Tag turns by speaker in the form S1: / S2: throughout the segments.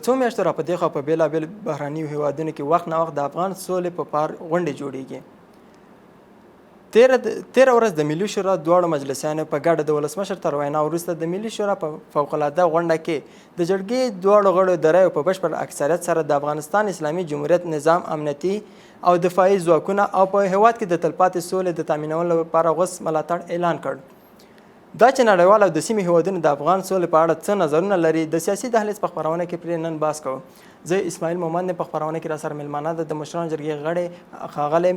S1: څو میاشتو را په دېخوا په بېلابېلو بهرنیو هېوادونو کې وخت ناوخت د افغان سولې په پار غونډې جوړېږي. تېره ورځ د ملي شورا دواړو مجلسیانو په ګډه د ولسمشر تر وینا وروسته د ملي شورا په فوق العاده غونډه کې د جرګې دواړو غړو د رایو په بشپړ اکثریت سره د افغانستان اسلامي جمهوریت نظام امنیتي او دفاعي ځواکونه او په هېواد کې د تلپاتې سولې د تامینولو لپاره غوڅ ملاتړ اعلان کړ. دا چې نړیوال او د سیمې هېوادونه د افغان سولې په اړه څه نظرونه لري، د سیاسي دهلیز په خپرونه کې پرې نن بحث کوو. زه اسماعیل مومند یم، په خپرونه کې راسره مېلمانه ده د مشرانو جرګې غړی ښاغلی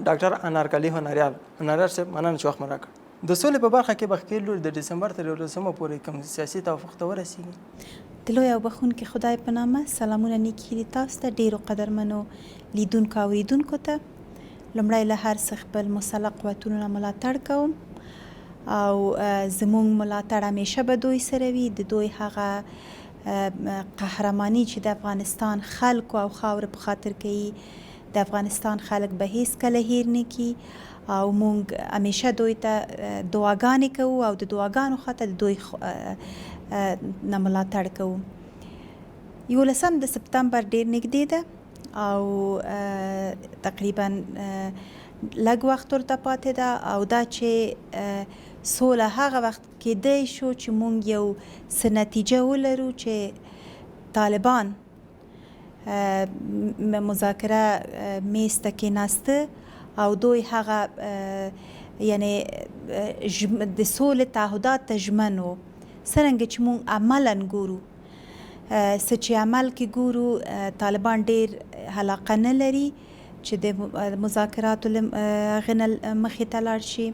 S1: ډاکټر انارکلي هنریال. هنریال صاحب مننه چې وخت مو راکړ. د سولې په برخه کې به ښکېل لوري د ډسمبر تر یولسمه پورې کوم سیاسي توافق ته ورسېږي؟
S2: د لوی او بخښونکي خدای په نامه سلامونه نیکې هیلې تاسو ته ډیرو قدرمنو لیدونکو او اوریدونکو ته. لومړی له هر څه خپل مسلح قوتونو نه ملاتړ کوم او زمونږ ملاتړ همیشه به دوی سره وي. د دوی هغه قهرمانی چې د افغانستان خلکو او خاورې په خاطر کوي، د افغانستان خلک به هیڅ کله هیر نه کړي او مونږ همیشه دوی ته دعاګانې کوو او د دعاګانو خاطر د دوی نه ملاتړ کوو. یولسم د سپتمبر ډیر نږدې ده او تقریبا لږ وخت ورته پاتې ده او دا چې سوله هغه وخت کېدای شو چې مونږ یو څه نتیجه ولرو چې طالبان مذاکره میز ته کېناسته او دوی هغه یعنی د سولې تعهدات ته ژمن وو. څرنګه چې مونږ عملا ګورو، څه چې عمل کې ګورو، طالبان ډیر علاقه نه لري چې د مذاکراتو هغې نه مخې ته لاړ شي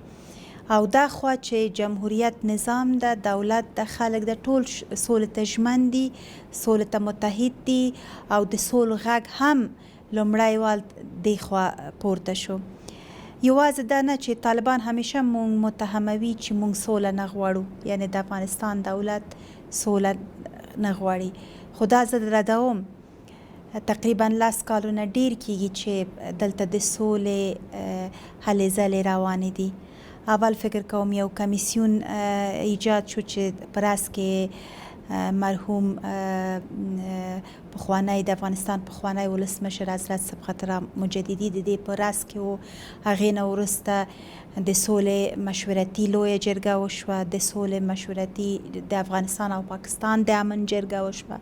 S2: او دا خوا چې جمهوریت نظام ده، دولت ده، خلک ده، ټول سولې ته ژمن دي، سولې ته متحد دي او د سول غږ هم لومړی وال دې خوا پورته شو. یوازې دا نه چې طالبان همیشه مونږ متهموي چې مونږ سوله نه غواړو، یعنی د افغانستان دولت سوله نه غواړي، خو دا زه ردوم. تقریبا 10 کالونه ډیر کیږي چې دلته د سولې هلې ځلې روانې دي. اول فکر کوم یو کمیسیون ایجاد شو چې په رأس کې مرحوم پخوانی د افغانستان پخوانی ولسمشر حضرت صبغت الله مجددي د دې په رأس کې و. هغې نه وروسته د سولې مشورتي لویه جرګه وشوه، د سولې مشورتي د افغانستان او پاکستان د امن جرګه وشوه.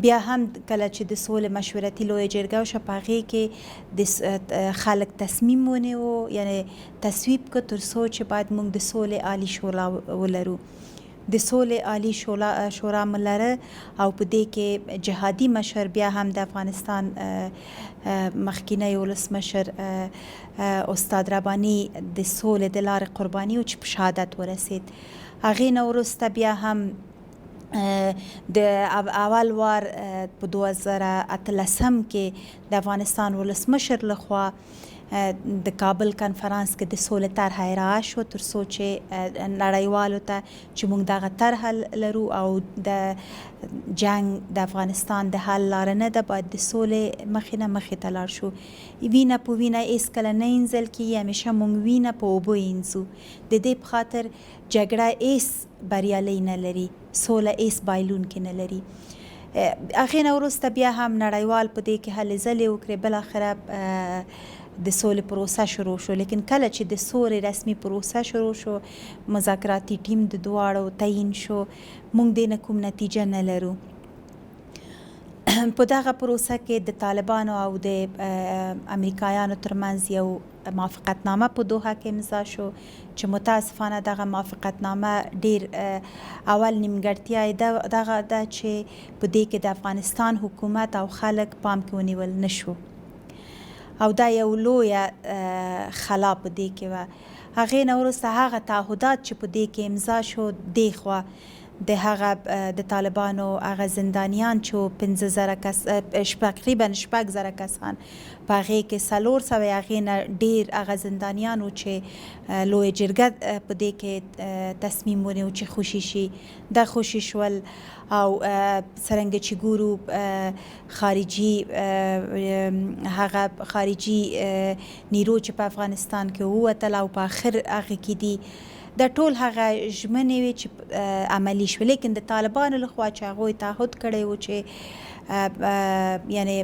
S2: بیا هم کله چې د سولې مشورتي لویه جرګه وشوه، په هغې کې د خلک تصمیم ونیو، یعنی تصویب کړ تر څو چې باید موږ د سولې عالي شورا ولرو. د سولې عالي شورا مو لره او په دې کې جهادي مشر بیا هم د افغانستان مخکینی ولسمشر استاد رباني د سولې د لارې قرباني و چې په شهادت ورسید. هغې نه وروسته بیا هم د اول وار په 2018 کې د افغانستان ولسمشر لخوا د کابل کنفرانس کې د سولې طرحه ارائه شو تر څو چې نړیوالو ته چې موږ دغه طرحه لرو او د جنگ د افغانستان د حل لاره نه ده، باید د سولې مخې نه مخې ته لاړ شو. وینه په وینه هیڅ کله نه اینځل کیږي، همیشه موږ وینه په اوبو اینځو. د دې په خاطر جګړه هیڅ بریالۍ نه لري، سوله هیڅ بایلونکې نه لري. هغې نه وروسته بیا هم نړیوال په دې کې هلې ځلې وکړې، بالاخره د سولې پروسه شروع شو. لیکن کله چې د سولې رسمي پروسه شروع شو، مذاکراتي ټیم د دواړو تعین شو، موږ دې نه کوم نتیجه نه لرو. په دغه پروسه کې د طالبانو او د امریکایانو ترمنځ یو موافقتنامه په دوحه کې امضا شو چې متاسفانه دغه موافقتنامه ډیر اول نیمګړتیا یې دغه ده چې په دې کې د افغانستان حکومت او خلک پام کې ونیول نشو او دا یو لویه خلا په دې کې وه. هغې نه وروسته هغه تعهدات چې په دې کې امضا شو، دې خوا د هغه د طالبانو هغه زندانیان چې 5000 کس، تقریبا 6000 کسان، په هغې کې 400 هغې نه ډیر هغه زندانیان وو چې لویه جرګه په دې کې تصمیم ونیو چې خوشي شي، دا خوشي شول. او څرنګه چې ګورو خارجي هغه خارجي نیرو چې په افغانستان کې ووتل او په آخر هغه کې دي، دا ټول هغه ژمنې وې چې عملي شوې. لیکن د طالبانو لخوا چې هغوی تعهد کړی و چې یعنی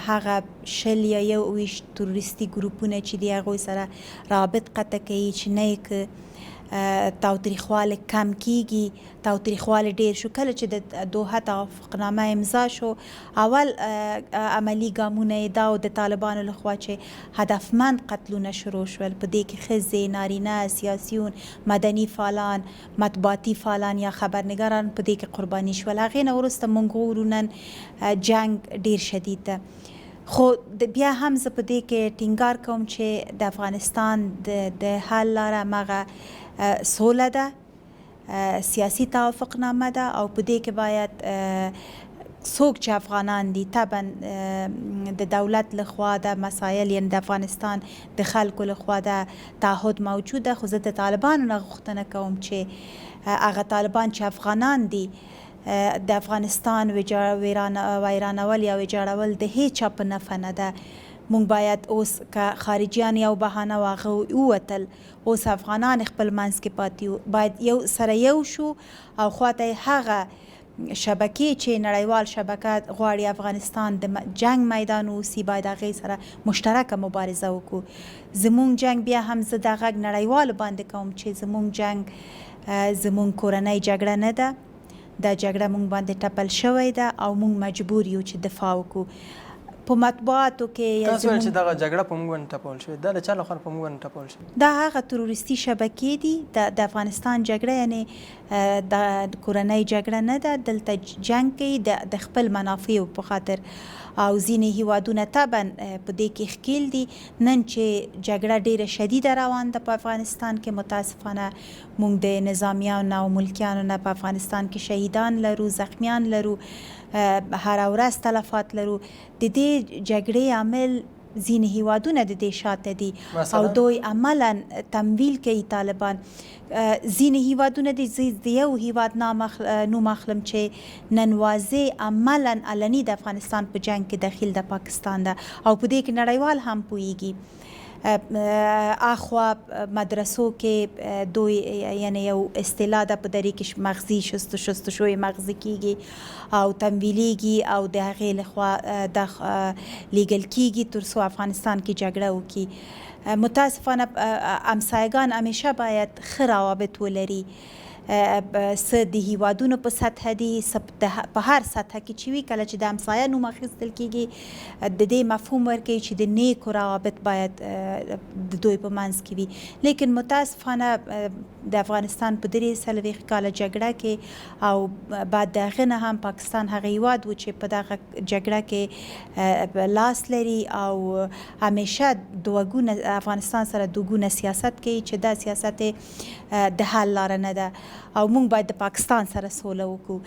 S2: هغه 20 یا 21 تروریستي ګروپونه چې دي هغوی سره رابط قطع کوي چې نه یې که تاوتریخوالی کم کیږي. تاوتریخوالی ډیر شو کله چې د دوحه توافقنامه امضا شو، اول عملي ګامونه یې دا و د طالبانو لخوا چې هدفمند قتلونه شروع شول. په دې کې ښځې، نارینه، سیاسیون، مدني فعالان، مطبوعاتي فعالان یا خبرنګاران په دې کې قرباني شول. هغې نه وروسته مونږ ګورو نن جنګ ډیر شدید ده. خو بیا هم زه په دې کې ټینګار کوم چې د افغانستان د حل لاره هماغه سوله ده، سیاسي توافقنامه ده او په دې کې باید څوک چې افغانان دي، طبعا د دولت لخوا د مسایل، یعنی د افغانستان د خلکو لخوا د تعهد موجود ده، خو زه د طالبانو نه غوښتنه کوم چې هغه طالبان چې افغانان دي، د افغانستان ویرانول یا ویجاړول د هیچا په نفع نه ده. مونږ باید اوس که خارجیان یو بهانه و هغه ووتل، اوس افغانان خپل منځ کې پاتې یو، باید یو سره یو شو او خواته هغه شبکې چې نړیوال شبکه غواړي افغانستان د جنگ میدان اوسي، باید هغې سره مشترکه مبارزه وکړو. زمونږ جنگ، بیا هم زه دا غږ نړیوالو باندې کوم چې زمونږ جنگ زمونږ کورنۍ جګړه نه ده، دا جګړه مونږ باندې ټپل شوې ده او مونږ مجبور یو چې دفاع وکړو. په مطبوعاتو کې
S1: تاسو ویل چې دغه جګړه په موږ باندې ټپول شوې ده، د چا لخوا په موږ باندې ټپول شوې؟
S2: دا هغه تروریستي شبکې دي. د افغانستان جګړه یعنی د کورنۍ جګړه نه ده، دلته جنګ کوي د خپل منافعو په خاطر او ځینې هیوادونه طبعا په دې کې ښکیل دي. نن چې جګړه ډیره شدیده روان ده په افغانستان کې، متاسفانه مونږ د نظامیانو او ملکیانو نه په افغانستان کې شهیدان لرو، زخمیان لرو، هره ورځ تلفات لرو. د دې جګړې عامل ځینې هیوادونه د دې شاته دي او دوی عملا تمویل کوي طالبان. ځینې هیوادونه دي، زه د یو هیواد نوم اخلم چې نن واضح عملا علني د افغانستان په جنګ کې دخیل ده، پاکستان ده او په دې کې نړیوال هم پوهیږي. اخوا مدرسو کې دوی، یعنی یو اصطلاح ده په دري کې، مغزي شستشوی مغزي کیږي او تمویلیږي او د هغې لخوا د لیږل کیږي تر څو افغانستان کې جګړه وکړي. متاسفانه همسایګان همیشه باید ښه روابط ولري، څه د هیوادونو په سطح دي، څه په هر سطح کې چې وي. کله چې د همسایه نوم اخیستل کیږي، د دې مفهوم ورکوي چې د نیکو روابط باید د دوی په منځ کې وي. لیکن متاسفانه د افغانستان په 43 کاله جګړه کې او بعد د هغه نه هم پاکستان هغه هیواد و چې په دغه جګړه کې لاس لري او همیشه دوه افغانستان سره دوګونه سیاست کوي چې دا سیاست د حل لاره نه ده او مونږ باید د پاکستان سره سوله وکړو.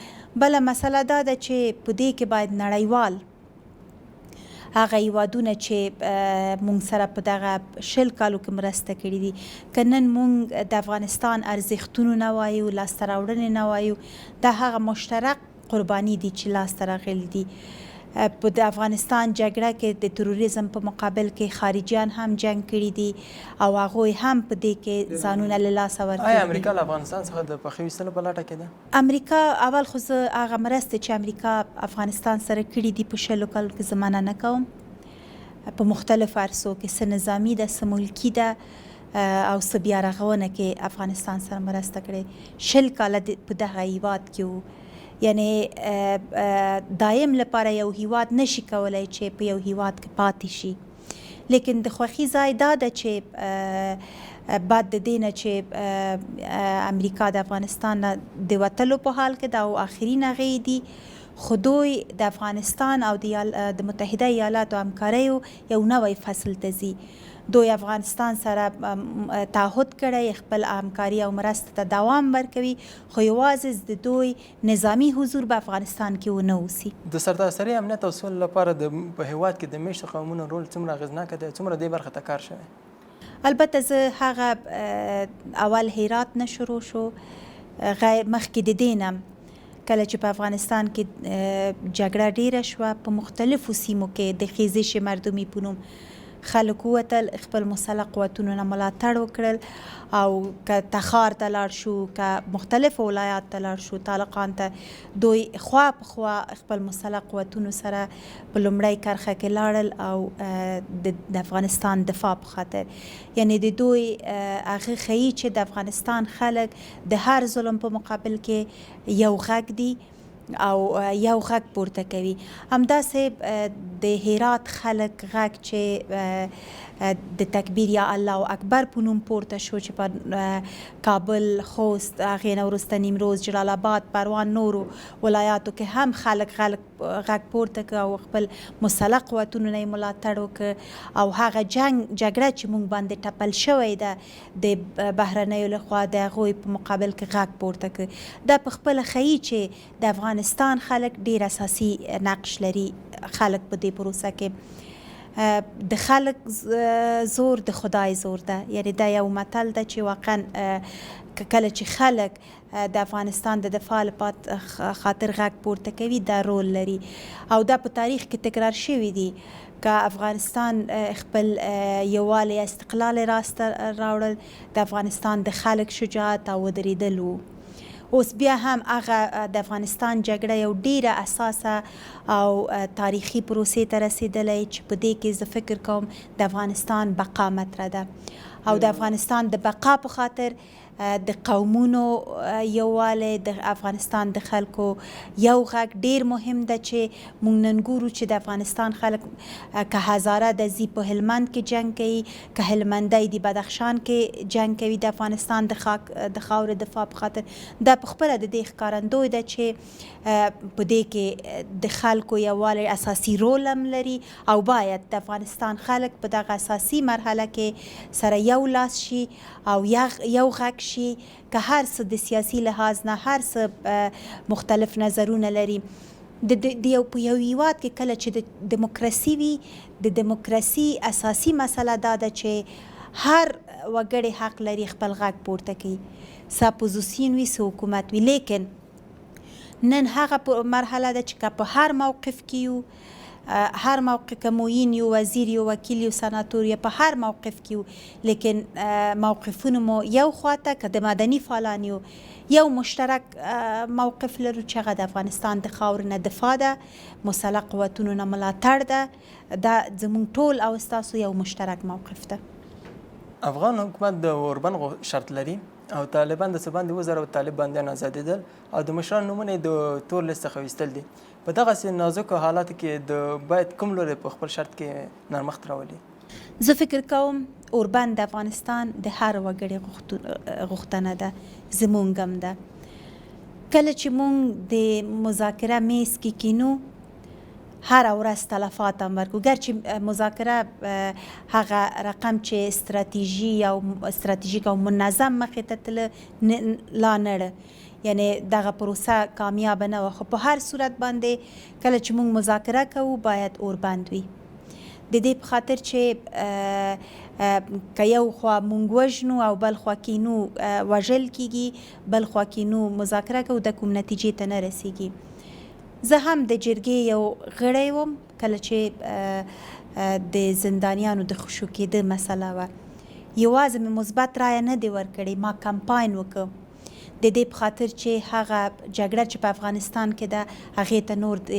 S2: بله مسله دا ده چې په دې کې باید نړیوال هغه هیوادونه چې مونږ سره په دغه 20 کالو کې مرسته کړې دي، که نن مونږ د افغانستان ارزښتونو نه وایو، لاسته راوړنې نه وایو، دا هغه مشترک قرباني دي چې لاسته راغلي دي. په د افغانستان جګړه کې د تروریزم په مقابل کې خارجیان هم جنگ کړي دي او هغوی هم په دې کې ځانونه له لاسه ورکړي.
S1: آیا امریکا له افغانستان څخه د پښې ویستلو په لټه کې ده؟
S2: امریکا، اول خو زه هغه مرستې چې امریکا افغانستان سره کړي دي په 20 کالو کې زه منع نه کوم، په مختلفو عرصو کې، څه نظامي ده، څه ملکي ده او څه بیا رغونه کې افغانستان سره مرسته کړې. 20 کاله په دغه هیواد کې وو، یعنی دایم لپاره یو هیواد نشي کولای چې په یو هیواد کې پاتې شي. لیکن د خوښي ځای دا ده چې بعد د دې نه چې امریکا د افغانستان نه د وتلو په حال کې ده او آخرین هغې دي، خو دوی د افغانستان او د متحده ایالاتو همکاریو یو نوی فصل ته ځي. دوی افغانستان سره تعهد کړی، خپل همکاري او مرسته ته دوام ورکوي، خو یوازې د دوی نظامي حضور به افغانستان کې ونه اوسي.
S1: د سرتاسري امنیت او سولې لپاره په هیواد کې د میشتو قومونو رول څومره اغېزناک دی، څومره دې برخه ته کار شوی؟
S2: البته زه هغه اول هرات نه شروع شو، غیر مخکې د دې نه کله چې په افغانستان کې جګړه ډیره شوه په مختلفو سیمو کې د خیزش مردمي په نوم خلک ووتل، خپل مسلح قوتونو نه ملاتړ وکړل او که تخار ته لاړ شو، که مختلفو ولایات ته لاړ شو، تالقان ته، دوی خوا په خوا خپل مسلح قوتونو سره په لومړی کرښه کې لاړل او د افغانستان دفاع په خاطر. یعنی د دوی هغه ښیي چې د افغانستان خلک د هر ظلم په مقابل کې یو غږ دي او یو غږ پورته کوي. همداسې د هرات خلک غږ چې د تکبیر یا الله اکبر په نوم پورته شو، چې په کابل، خوست، هغې نه وروسته نیمروز، جلال آباد، پروان، نورو ولایاتو کې هم خلک غږ پورته کړ او خپل مسلح قوتونو نه یې ملاتړ وکړ. او هغه جنگ جګړه چې مونږ باندې ټپل شوې ده د بهرنیو لخوا، د هغوی په مقابل کې غږ پورته کړ. دا په خپله ښیي چې د افغانستان خلک ډیر اساسي نقش لري. خلک په دې پروسه کې، د خلک زور د خدای زور ده، یعنی دا یو متل ده چې واقعا کله چې خلک د افغانستان د دفاع لپاره خاطر غږ پورته کوي، دا رول لري او دا په تاریخ کې تکرار شوی دي. که افغانستان خپل یووالی، استقلال راسته راوړل، د افغانستان د خلک شجاعت او ودرېدل وو. اوس بیا هم هغه د افغانستان جګړه یو ډیره اساسه او تاریخي پروسې ته رسیدلی چې په دې کې زه فکر کوم د افغانستان بقا مطرح ده، او د افغانستان د بقا په خاطر د قومونو یووالی، د افغانستان د خلکو یو غږ ډیر مهم ده. چې مونږ نن ګورو چې د افغانستان خلک که هزاره د ځي په هلمند کې جنگ کوي، که هلمندی دی بدخشان کې جنگ کوي د افغانستان د خاک د خاورې دفاع په خاطر، دا په خپله د دې ښکارندوی ده چې په دې کې د خلکو یووالی اساسي رول هم لري، او باید د افغانستان خلک په دغه اساسي مرحله کې سره یو لاس شي او یو غږ شي. که هر څه د سیاسي لحاظ نه هر څه مختلف نظرونه لري، د یو په یو هیواد کې کله چې د دیموکراسي وي، د دیموکراسي اساسي مسله دا ده چې هر وګړی حق لري خپل غږ پورته کړي، څه اپوزیسیون وي، څه حکومت وي. لیکن نن هغه مرحله ده چې که په هر موقف کې یو، هر موقع، که معین یو، وزیر یو، وکیل یو، سناتور یو، په هر موقف کې یو، لیکن موقفونه مو یو خواته، که د مدني فعالان یو، یو مشترک موقف لرو چې هغه د افغانستان د خاورې نه دفاع ده، مسلح قوتونو نه ملاتړ ده. دا زموږ ټول او ستاسو یو مشترک موقف ده.
S1: افغان حکومت د اوربند شرط لري او طالبان د څه باندې 7000 طالب بندیان ازادېدل او د مشرانو نومونه یې د تور لیست څخه ویستل دي. په دغسې نازکو حالاتو کې د باید کوم لوری په خپل شرط کې نرمښت راولي؟
S2: زه فکر کوم اوربند د افغانستان د هر وګړي غوښتنه ده، زمونږ هم ده. کله چې مونږ د مذاکره میز کې کینو، هره ورځ تلفات هم ورکو، ګرچې مذاکره هغه رقم چې استراتیژي او استراتیژیک او منظم مخې ته تله لا نړه، یعنی دغه پروسه کامیابه نه وه، خو په هر صورت باندې کله چې مونږ مذاکره کوو باید اوربند وي، د دې په خاطر چې که یو خوا مونږ وژنو او بل خوا کینو وژل کیږي، بل خوا کینو مذاکره کوو، د کوم نتیجې ته نه رسیږي. زه هم د جرګې یو غړی وم کله چې د زندانیانو د خوشو کېده مسله وه، یوازې مې مثبت رایه نه دی ورکړې، ما کمپاین وکړ د دې په خاطر چې هغه جګړه چې په افغانستان کې ده هغې ته نور د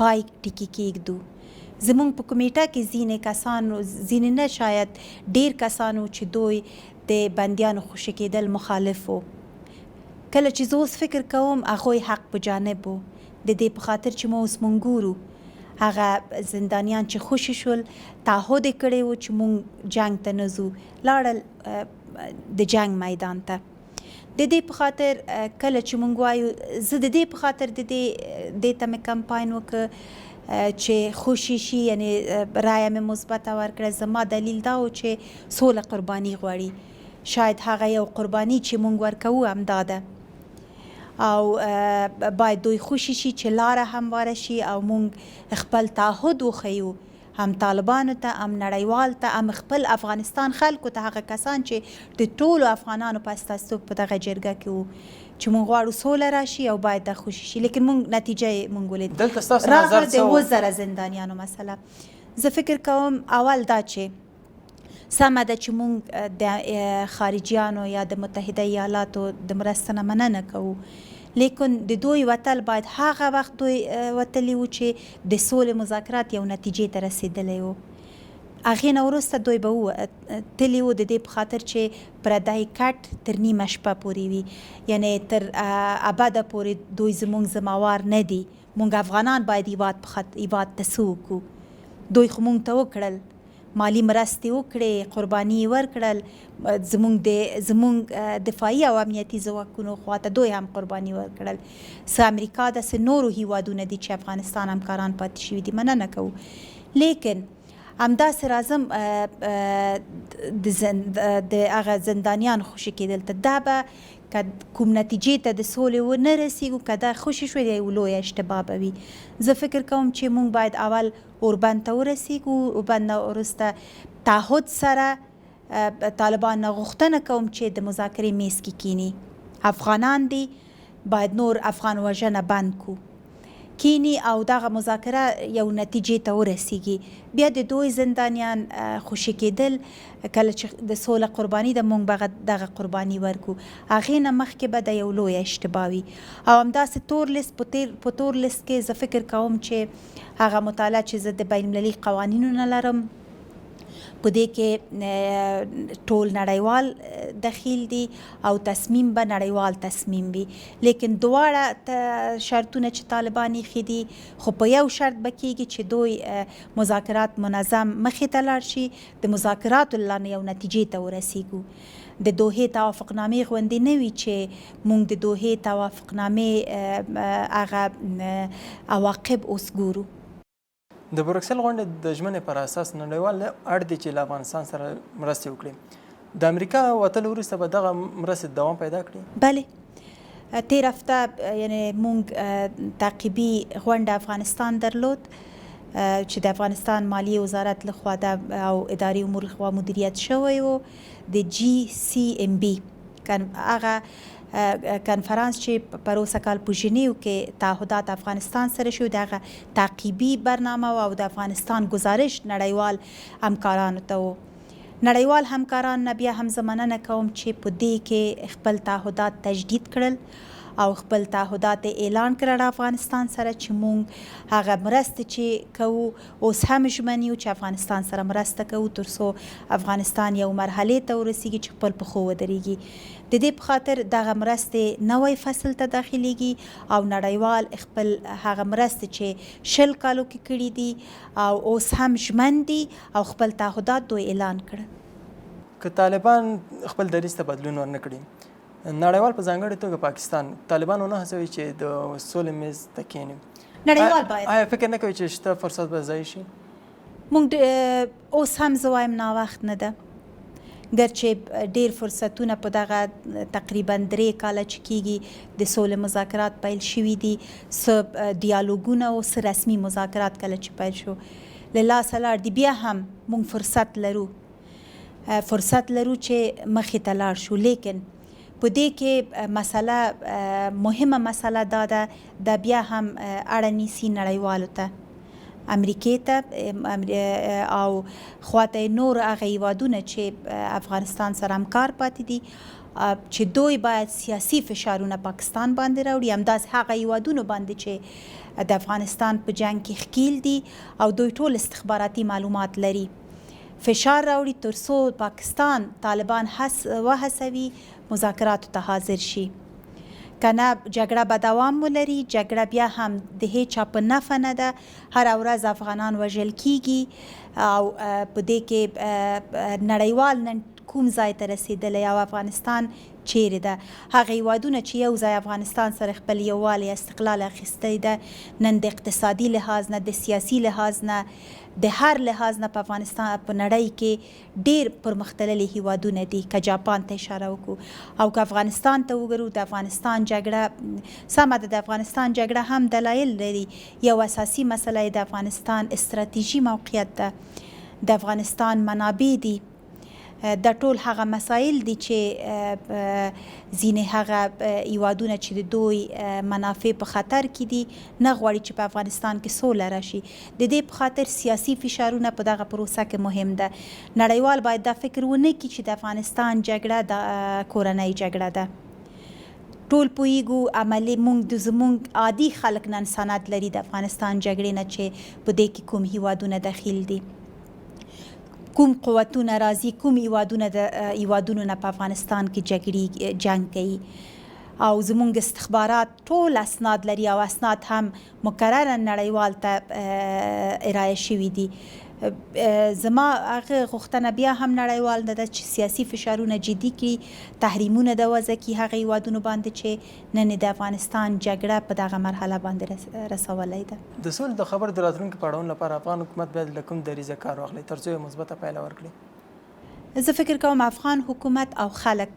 S2: پای ټکي کېږدو. زمونږ په کمیټه کې ځینې کسانو، ځینې نه شاید ډیر کسانو چې دوی د بندیانو خوشې کېدل مخالف وو. کله چې زه اوس فکر کوم هغوی حق په جانب وو، د دې په خاطر چې مو اوس مونږ ګورو هغه زندانیان چې خوشې شول تعهد یې کړی و چې مونږ جنګ ته نه ځو، لاړل د جنګ میدان ته. د دې په خاطر کله چې مونږ وایو، زه د دې په خاطر د دې ته مې کمپاین وکړ چې خوشې شي، یعنی رایه مې مثبته ورکړه. زما دلیل دا و چې سوله قرباني غواړي، شاید هغه یو قرباني چې مونږ ورکوو همدا ده، او باید دوی خوشې شي چې لاره همواره شي او مونږ خپل تعهد وښیو هم طالبانو ته، هم نړیوال ته، هم خپل افغانستان خلکو ته، هغه کسان چې د ټولو افغانانو په استازیتوب په دغه جرګه کې وو چې مونږ غواړو سوله راشي او باید دا خوشې شي. لیکن مونږ نتیجه یې مونږ ولید.
S1: دلته ستاسو نظر
S2: راغله د
S1: څه و؟
S2: 7000 زندانیانو مسله. زه فکر کوم اول دا چې سمه ده چې مونږ د خارجیانو یا د متحده ایالاتو د مرستې نه مننه کوو، لیکن د دوی وتل باید هغه وخت دوی وتلي وو چې د سولې مذاکرات یو نتیجې ته رسیدلی وو. هغې نه وروسته دوی به تلي وو، د دې په خاطر چې پردی کټ تر نیمه شپه پورې وي، یعنې تر ابده پورې دوی زمونږ ذمه وار نه دي. مونږ افغانان باید هیواد په خاطر هیواد ته څه وکړو؟ دوی خو مونږ ته وکړل، مالي مرستې وکړې، قرباني یې ورکړل، زمونږ د زمونږ دفاعي او امنیتي ځواکونو خواته دوی هم قرباني ورکړل. څه امریکا ده، څه نورو هیوادونه دي چې افغانستان همکاران پاتې شوي دي، مننه کوو. لیکن همداسې راځم د هغه زندانیان خوشې کېدل ته، دا به که کوم نتیجې ته د سولې و نه رسیږو، که دا خوشې شوې، یو لویه اشتباه به وي. زه فکر کوم چې مونږ باید اول اوربند ته ورسیږو، اوربند نه وروسته تعهد سره طالبان نه غوښتنه کوم چې د مذاکرې میز کې کینی. افغانان دي، باید نور افغان وژنه بند کو، کینی او دغه مذاکره یو نتیجې ته ورسیږي. بیا د دوی زندانیان خوشې کېدل، کله چې د سوله قرباني ده، مونږ به دغه قرباني ورکو. هغې نه مخکې به د یو لویه اشتباه وي. او همداسې تور لیست، په تور لیست کې زه فکر کوم چې هغه مطالعه چې زه د بین المللي قوانینو نه لرم، په دې کې ټول نړیوال دخیل دي او تصمیم به نړیوال تصمیم وي. لیکن دواړه شرطونه چې طالبان ایښي دي، خو په یو شرط به کیږي چې دوی مذاکرات منظم مخې ته لاړ شي، د مذاکراتو له لارې یو نتیجې ته ورسیږو. د دوحې توافقنامې غوندې نه وي چې مونږ د دوحې توافقنامې هغه عواقب اوس ګورو.
S1: د بروکسل غونډې د ژمنې پر اساس نړیوال اړ دي چې له افغانستان سره مرستې وکړي. د امریکا وتلو وروسته به دغه مرستې دوام پیدا کړي؟
S2: بله، تیر هفته یعنی مونږ تعقیبي غونډه افغانستان درلود چې د افغانستان مالیې وزارت لخوا ده او اداري امور لخوا مدیریت شوی و، د جي سي ام بي هغه کنفرانس چې پروسه کال په ژنیو کې تعهدات افغانستان سره شو، دغه تعقیبي برنامه او د افغانستان گزارش نړیوال همکارانو ته و. نړیوال همکاران نه بیا هم زه مننه کوم چې په دې کې خپل تعهدات تجدید کړل او خپل تعهدات اعلان کړل افغانستان سره، چې مونږ هغه مرستې چې کوو اوس هم ژمن یو چې افغانستان سره مرسته کوو، تر څو افغانستان یو مرحلې ته ورسیږي چې خپل پښو ودرېږي. د دې په خاطر دغه مرستې نوی فصل ته داخلیږي او نړیوال خپل هغه مرستې چې 20 کالو کې کړي دي او اوس هم ژمن دي او خپل تعهدات دوی اعلان کړل.
S1: که طالبان خپل دریځ ته بدلون ورنه کړي، نړیوال په ځانګړې توګه پاکستان طالبان ونه هڅوي چې د سولې میز ته کښېني،
S2: نړیوال باید
S1: آیا فکر نه کوي چې شته فرصت به ضایع شي؟
S2: مونږ اوس هم زه وایم ناوخت نه ده، ګرچې ډیر فرصتونه په دغه تقریبا 3 کاله چې کیږي د سولې مذاکرات پیل شوي دي، څه دیالوګونه او څه رسمي مذاکرات کله چې پیل شو له لاسه لاړ دي. بیا هم مونږ فرصت لرو چې مخې ته لاړ شو. لیکن په دې کې مسله، مهمه مسله دا ده، دا بیا هم اړه نیسي نړیوالو ته، امریکې ته او خواته نور هغه هیوادونه چې افغانستان سره همکار پاتې دي، چې دوی باید سیاسي فشارونه پاکستان باندې راوړي، همداسې هغه هیوادونو باندې چې د افغانستان په جنګ کې ښکیل دي او دوی ټول استخباراتي معلومات لري، فشار راوړي تر څو پاکستان طالبان وهڅوي مذاکراتو ته حاضر شي. که نه جګړه به دوام ولري، جګړه بیا هم د هیچا په نفع نه ده، هره ورځ افغانان وژل کیږي او په دې کې نړیوال نن کوم ځای ته رسېدلی او افغانستان چیرې ده؟ هغه هیوادونه چې یو ځای افغانستان سره خپل یووالی استقلال اخیستی ده، نن د اقتصادي لحاظ نه، د سیاسي لحاظ نه، د هر لحاظ نه په افغانستان په نړۍ کې ډیر پرمختللي هیوادونه دي. که جاپان ته اشاره وکړو او که افغانستان ته وګورو، د افغانستان جګړه سمه ده، د افغانستان جګړه هم دلایل لري. یو اساسي مسله یې د افغانستان استراتیژي موقعیت ده، د افغانستان منابع دي. دا ټول هغه مسایل دي چې ځینې هغه هیوادونه چې د دوی منافع په خطر کې دي نه غواړي چې په افغانستان کې سوله راشي. د دې په خاطر سیاسي فشارونه په دغه پروسه کې مهم ده. نړیوال باید دا فکر ونه کړي چې د افغانستان جګړه د کورنۍ جګړه ده. ټول پوهیږو عملي مونږ د زمونږ عادي خلک نن سند لري د افغانستان جګړې نه چې په دې کې کوم هیوادونه دخیل دي، کوم قوتونه راځي، کوم هیوادونه د هیوادونو نه په افغانستان کې جګړې جنګ کوي، او زمونږ استخبارات ټول اسناد لري او اسناد هم مکرراً نړیوال ته ارائه شوي دي. زما هغه غوښتنه بیا هم نړیوال نه ده چې سیاسي فشارونه جدي کړي، تحریمونه د وضع کړي هغه هیوادونو باندې چې نن د افغانستان جګړه په دغه مرحله باندې رسولی ده.
S1: د سولې د خبرو د راتلونکي پړاوونو لپاره افغان حکومت باید له کوم دریځه کار واخلي ترڅو یوه مثبته پایله ورکړي؟
S2: زه فکر کوم افغان حکومت او خلک،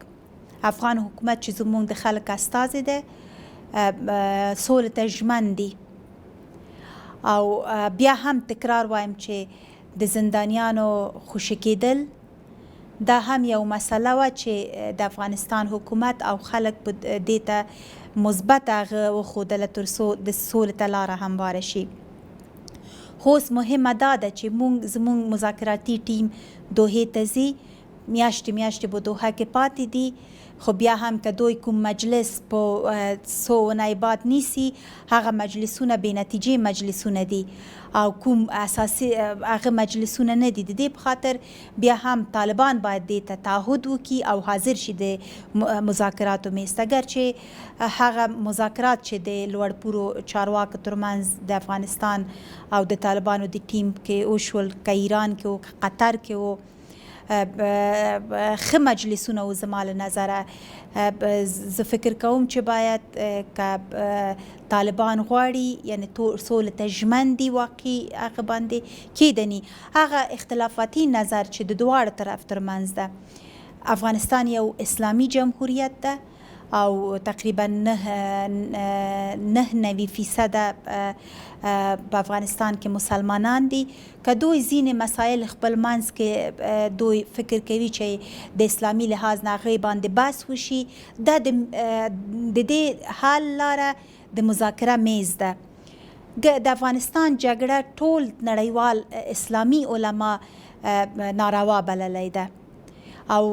S2: افغان حکومت چې زموږ د خلک استازی دی، سولې ته ژمن دي. او بیا هم تکرار وایم چې د زندانیانو خوشې کېدل دا هم یو مسله وه چې د افغانستان حکومت او خلک په دې ته مثبته هغه وښودله تر څو د سولې ته لاره همواره شي. خو اوس مهمه دا ده چې زموږ مذاکراتي ټیم دوحې ته ځي، میاشتې میاشتې به دوحه کې پاتې دي، خو بیا هم که دوی کوم مجلس په څو اونۍ بعد نیسي، هغه مجلسونه بې نتیجې مجلسونه دي او کوم اساسي هغه مجلسونه نه دي. د دې په خاطر بیا هم طالبان باید دې ته تعهد وکړي او حاضر شي د مذاکراتو میز ته، ګر چې هغه مذاکرات چې د لوړپوړو چارواکو ترمنځ د افغانستان او د طالبانو د ټیم کې وشول، که ایران کې و، که قطر کې و، ښه مجلسونه و زما له نظره. زه فکر کوم چې باید که طالبان غواړي، یعنی سولې ته ژمن دي، واقعي هغه باندې کېدني هغه اختلافاتي نظر چې د دواړو طرف ترمنځ ده. افغانستان یو اسلامي جمهوریت ده او تقریبا 99% په افغانستان کې مسلمانان دي. که دوی ځینې مسایل خپل منځ کې دوی فکر کوي چې د اسلامي لحاظ نه هغې باندې بحث وشي، دا د دې حل لاره د مذاکره میز ده. د افغانستان جګړه ټول نړیوال اسلامي علما ناروا بللی ده او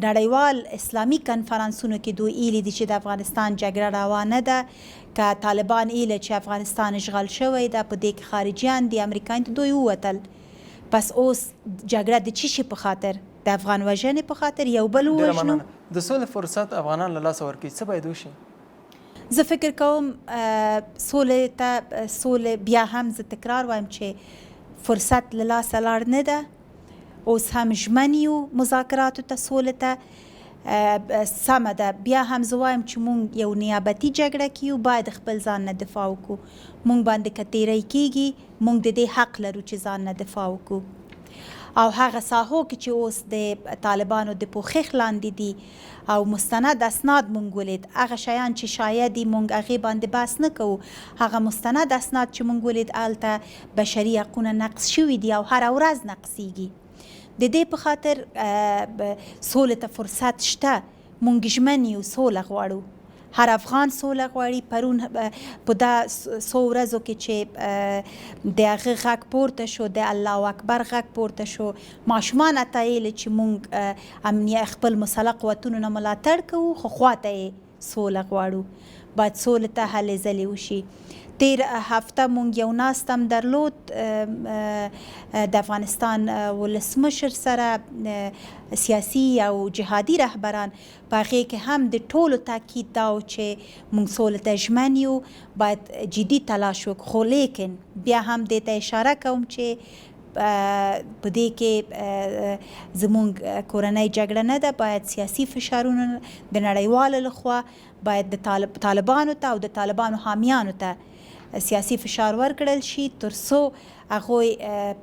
S2: نړیوال اسلامي کنفرانسونو کې دوی ایلي دي چې د افغانستان جګړه روا نه ده. که طالبان ایله چې افغانستان اشغال شوی ده، په دې کې خارجیان دي، امریکایان دي، دوی ووتل. پس اوس جګړه د چی شي په خاطر؟ د افغان وژنې په خاطر یو بل
S1: ډېره
S2: ووژنو؟
S1: مننه. د سولې فرصت افغانان له لاسه ورکوي، څه باید وشي؟
S2: زه فکر کوم سولې ته، سولې بیا هم زه تکرار وایم چې فرصت له لاسه لاړ نه ده. اوس هم ژمن یو مذاکراتو ته، سولې ته. سمه ده، بیا هم زه وایم چې مونږ یو نیابتي جګړه کې یو، باید خپل ځان نه دفاع وکړو. مونږ باندې که تیری کیږي، مونږ د دې حق لرو چې ځان نه دفاع وکړو. او هغه ساحو کې چې اوس د طالبانو د پوښښ لاندې دي او مستند اسناد مونږ ولید، هغه شیان چې شایع دي مونږ هغې باندې بحث نه کوو، هغه مستند اسناد چې مونږ ولید هلته بشري حقونه نقض شوي دي او هره ورځ نقضیږي. د دې په خاطر سولې ته فرصت شته، مونږ ژمن یو، سوله غواړو، هر افغان سوله غواړي. پرون په دا څو ورځو کې چې د هغه غږ پورته شو، د الله اکبر غږ پورته شو، ماشومان حتی ویل چې مونږ امنیت خپل مسلح قوتونو نه ملاتړ کوو، خو خواته یې سوله غواړو، باید سولې ته هلې ځلې وشي. تیر هفته مونږ یو ناست هم درلود د افغانستان ولسمشر سره، سیاسي او جهادي رهبران، په هغې کې هم د ټولو تاکید دا و چې مونږ سولې ته ژمن یو، باید جدي تلاش وکړو. خو لیکن بیا هم دې ته اشاره کوم چې په دې کې زمونږ کورنۍ جګړه نه ده، باید سیاسي فشارونه د نړیوالو لخوا باید د طالبانو ته او د طالبانو حامیانو ته سیاسي فشار ورکړل شي تر څو هغوی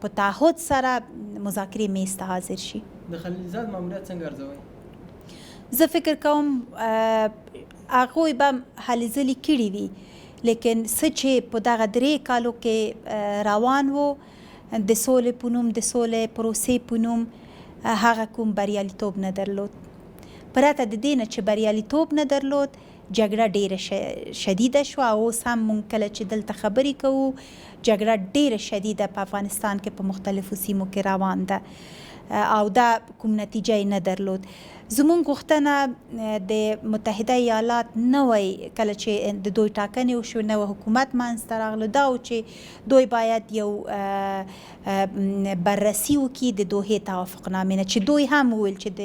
S2: په تعهد سره مذاکرې میز ته حاضر شي.
S1: د خلیلزاد ماموریت څنګه ارزوئ؟
S2: زه فکر کوم هغوی به هلې ځلې کړي وي، لیکن څه چې په دغه 3 کالو کې روان وو د سولې په نوم، د سولې پروسې په نوم، هغه کوم بریالیتوب نه درلود. پرته د دې نه چې بریالیتوب نه درلود، جګړه ډیره شدیده شوه او اوس هم مونږ کله چې دلته خبرې کوو، جګړه ډیره شدیده په افغانستان کې په مختلفو سیمو کې روان ده او دا کوم نتیجه یې نه درلود. زمونږ غوښتنه د متحده ایالات نوی، کله چې د دوی ټاکنې وشوې، نوی حکومت منځته راغلو، دا و چې دوی باید یو بررسي وکړي د دوحې توافقنامې نه، چې دوی هم وویل چې د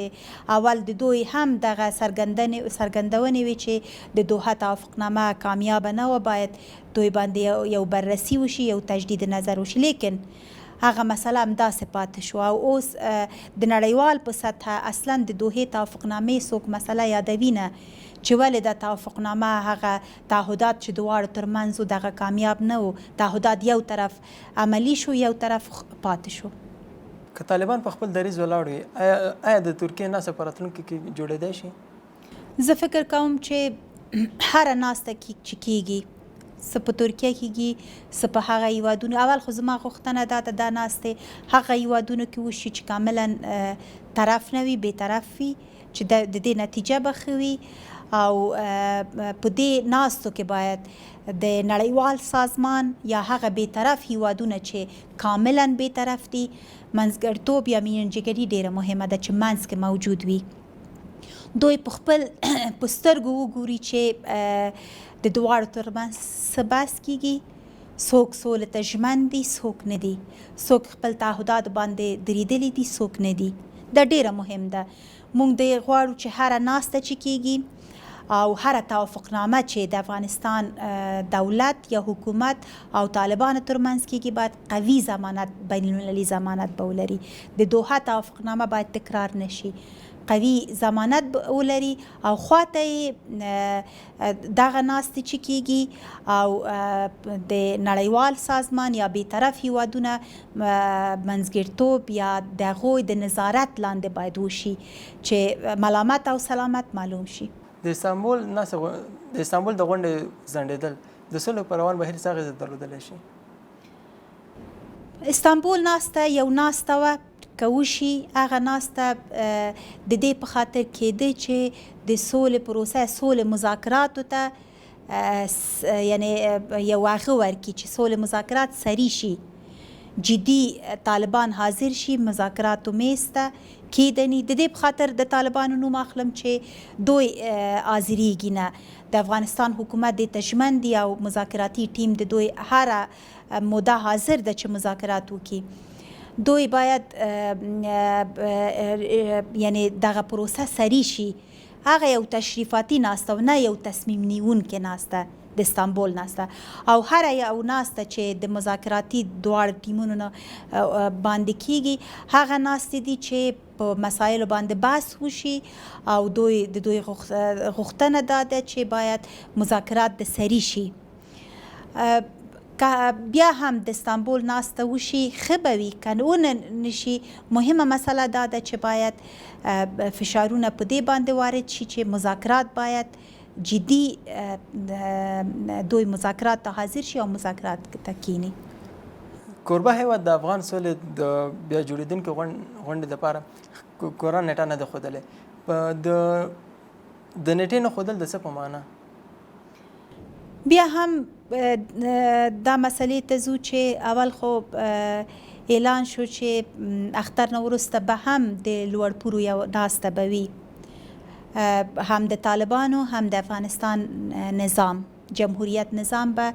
S2: اول د دوی هم دغه څرګندونې وې چې د دوحه توافقنامه کامیابه نه وه، باید دوی باندې یو بررسي وشي، یو تجدید نظر وشي. لیکن هغه مسله همداسې پاتې شو او اوس د نړیوال په سطح اصلا د دوحې توافقنامې څوک مسله یادوي نه، چې ولې دا توافقنامه، هغه تعهدات چې دواړو ترمنځ و دغه کامیاب نه و، تعهدات یو طرف عملي شو، یو طرف پاتې شو.
S1: که طالبان په خپل دریځ ولاړ وي، آیا د ترکیې ناسته په راتلونکي کې جوړېدای شي؟
S2: زه فکر کوم چې هره ناسته چې کیږي، څه په ترکیه کېږي، څه په هغه هیوادونو، اول خو زما غوښتنه دا ده دا ناستې هغه هیوادونو کې وشي چې کاملا طرف نه وي، بې طرف وي، چې د دې نتیجه به ښه وي. او په دې ناستو کې باید د نړیوال سازمان یا هغه بې طرف هیوادونه چې کاملا بې طرف دي، منځګړتوب یا میانجیګري ډیره مهمه ده چې منځ کې موجود وي، دوی په خپل په سترګو وګوري چې د دواړو ترمنځ څه بحث کیږي، څوک سولې ته ژمن دي، څوک نه دي، څوک خپل تعهدات باندې درېدلي دي، څوک نه دي. دا ډیره مهم ده. مونږ دې غواړو چې هره ناسته چې کیږي او هره توافقنامه چې د افغانستان دولت یا حکومت او طالبانو ترمنځ کیږي، باید قوي ضمانت، بین المللي ضمانت به ولري. د دوحه توافقنامه باید تکرار نشي، قوي ضمانت ولري او خواته یې دغه ناستې چې کیږي او د نړیوال سازمان یا بیطرف هیوادونه منځګړتوب یا د هغوی د نظارت لاندې باید وشي چې ملامت او سلامت معلوم شي.
S1: د استانبول ناسته، د استانبول د غونډې ځنډېدل د سولې په روان بهیر څه اغېزه درلودلی شي؟
S2: استانبول ناسته یو ناسته وه که وشي، هغه ناسته د دې په خاطر کېده چې د سولې پروسه، سولې مذاکراتو ته یعنی یو هغه ورکړي چې سولې مذاکرات سري شي، جدي طالبان حاضر شي مذاکراتو میز ته کېدني. د دې په خاطر د طالبانو نوم اخلم چې دوی حاضرېږي نه، د افغانستان حکومت دې ته ژمن دي او مذاکراتي ټیم د دوی هره موده حاضر ده چې مذاکرات وکړي. دوی باید یعنی دغه پروسه سری شي. هغه یو تشریفاتي ناسته او نه یو تصمیم نیونکې ناسته د استانبول ناسته، او هره یو ناسته چې د مذاکراتي دواړو ټیمونو نه باندې کیږي، هغه ناستې دي چې په مسایلو باندې بحث وشي او دوی د دوی غوښتنه دا ده چې باید مذاکرات د سری شي. که بیا هم د استانبول ناسته وشي ښه به وي، که ونه نشي مهمه مسله دا ده چې باید فشارونه په دې باندې وارد شي چې مذاکرات باید جدي دوی مذاکرات ته حاضر شي او مذاکرات ته کینی.
S1: کوربه هیواد د افغان سولې د بیا جوړېدونکې غونډې لپاره کره نېټه نه ده ښودلې. د نېټې نه ښودل د څه په معنا؟
S2: بیا هم دا مسئلې ته ځو چې اول خو اعلان شو چې اختر نه وروسته به هم د لوړپوړو یو ناسته به وي، هم د طالبانو هم د افغانستان نظام، جمهوریت نظام به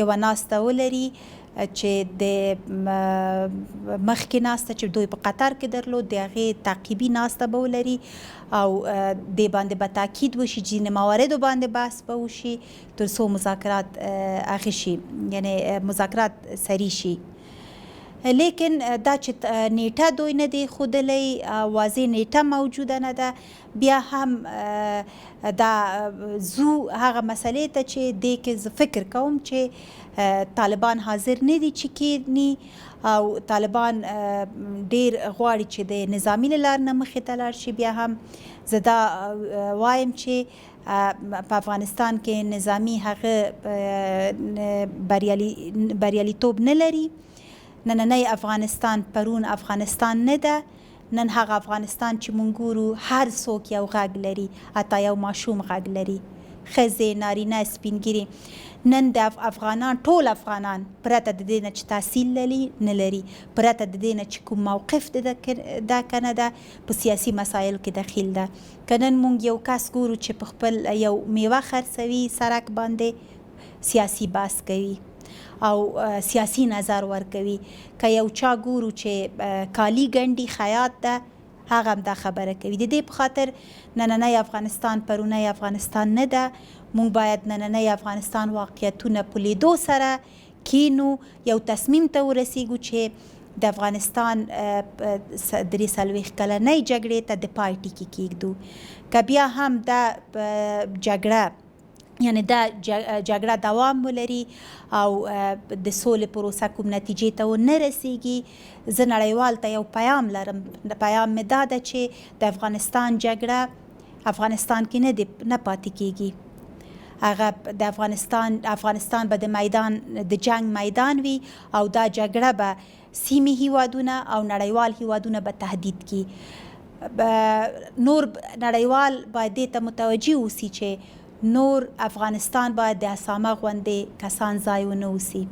S2: یوه ناسته ولري چې د مخکې ناسته چې دوی په قطر کې درلود د هغې تعقیبي ناسته به ولري او دې باندې به تاکید وشي، ځینې مواردو باندې بحث به وشي تر څو مذاکرات هغه شي، یعنی مذاکرات سري شي. لیکن دا چې نیټه دوی نه دی ښودلی، واضح نیټه موجوده نه ده، بیا هم دا زو هغه مسئلې ته چې دې کې زه فکر کوم چې طالبان حاضر نه دي چې کینی او طالبان ډیر غواړي چې د نظامي له لارې نه مخې ته لاړ شي. بیا هم زه دا وایم چې په افغانستان کې نظامي هغه بریالیتوب نه لري. نننی افغانستان پرون افغانستان نه ده. نن هغه افغانستان چې مونږ ګورو هر څوک یو غږ لري، حتی یو ماشوم غږ لري، ښځې، نارینه، سپین ږیري. نن د افغانان، ټول افغانان پرته د دې نه چې تحصیل لري نه لري، پرته د دې نه چې کوم موقف د ده که نه ده، په سیاسي مسایل کې دخیل ده. که نن مونږ یو کس ګورو چې په خپل یو میوه خرڅوي سرک باندې، سیاسي بحث کوي او سیاسي نظر ورکوي. که یو چا ګورو چې کالي ګنډي، خیاط ده، هغه هم دا خبره کوي. د دې په خاطر نننی افغانستان پرونی افغانستان نه ده. مونږ باید نننی افغانستان واقعیتونه په لیدو سره کینو، یو تصمیم ته ورسیږو چې د افغانستان 43 کلنۍ جګړې ته د پای ټکی کیږدو. که بیا هم دا جګړه، یعنی دا جګړه دوام ولري او د سولې پروسه کوم نتیجې ته ونه رسیږي، زه نړیوال ته یو پیام لرم. پیام مې دا ده چې د افغانستان جګړه افغانستان کې نه نه پاتې کیږي. هغه د افغانستان به د میدان، د جنگ میدان وي او دا جګړه به سیمې هیوادونه او نړیوال هیوادونه به تهدید کړي. نور نړیوال باید دې ته متوجه اوسي چې نور افغانستان باید د اسامه غوندې کسان ځای ونه اوسي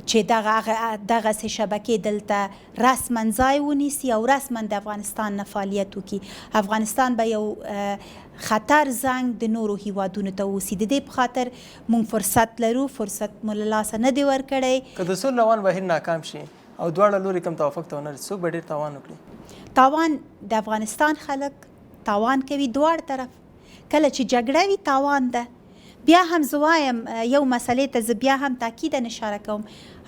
S2: چې دغسې شبکې دلته رسما ځای ونیسي او رسما د افغانستان نه فعالیت وکړي. افغانستان به یو خطر زنګ د نورو هیوادونو ته اوسي. د دې په خاطر مونږ فرصت لرو، فرصت مو له لاسه نه دی ورکړی.
S1: که د سولې روان بهیر ناکام شي او دواړه لوري کوم توافق ته ونه رسي، څوک به ډېر تاوان وکړي؟
S2: تاوان د افغانستان خلک تاوان کوي، دواړه طرف. کله چې جګړه وي تاوان ده. بیا هم زه وایم یو مسئلې ته زه بیا هم تاکیدا اشاره کوم،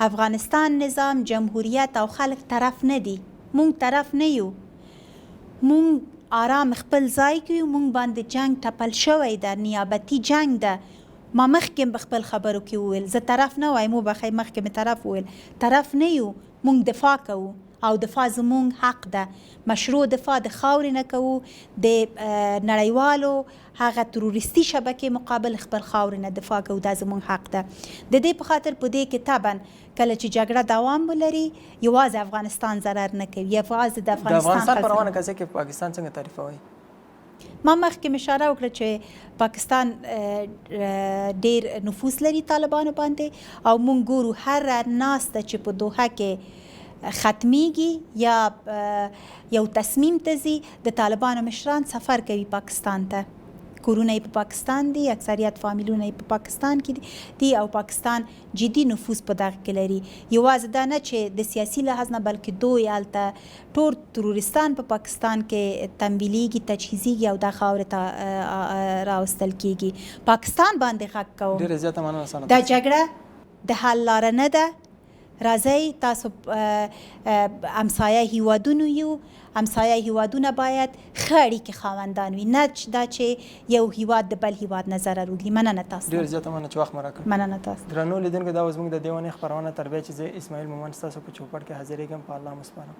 S2: افغانستان نظام، جمهوریت او خلک طرف نه دي. مونږ طرف نه یو، مونږ آرام خپل ځای کې یو. مونږ باندې جنگ ټپل شوی ده، نیابتي جنگ ده. ما مخکې په خپل خبرو کې وویل، زه طرف نه وایم، وبخښئ مخکې مې طرف وویل، طرف نه یو، مونږ دفاع کوو او دفاع زمونږ حق ده. مشروع دفاع د خاورې نه کوو، د نړیوالو هغه تروریستي شبکې مقابل خپل خاورې نه دفاع کوو، دا زمونږ حق ده. د دې په خاطر په دې کې طبعا کله چې جګړه دوام ولري یوازې افغانستان ضرر نه کوي، یوازې د افغانستان
S1: په روانه قضیه کې پاکستان څنګه تعریفوي؟
S2: ما مخکې اشاره وکړه چې پاکستان ډیر نفوذ لري طالبانو باندې او مونږ ګورو هر ناسته چې په دوحه کې ختمیږي یا یو تصمیم ته ځي، د طالبانو مشران سفر کوي پاکستان ته. کورونه یې په پاکستان دي، اکثریت فامیلونه یې په پاکستان کې دي او پاکستان جدي نفوذ په دغه کې لري. یوازې دا نه چې د سیاسي لحاظ نه، بلکې دوی هلته ټول تروریستان په پاکستان کې تمویلیږي، تجهیزیږي او دا خاورې ته راوستل کیږي. پاکستان باندې غږ کوم،
S1: ډېره زیاته مننه.
S2: دا جګړه د حل لاره نه ده. راځئ تاسو همسایه هیوادونو یو، همسایه هیوادونه باید ښه اړیکې خاوندان وي، نه دا چې یو هیواد د بل هیواد نه ضرر وکړي. مننه تاسو.
S1: ډېره زیاته مننه چې وخت مو راکړ.
S2: مننه تاسو.
S1: درنو لیدونکو، دا اوس زموږ د دې اونۍ خپرونه تر بیا چې زه اسماعیل مومند ستاسو په چوپړ کې حاضرېږم، په الله مو سپارم.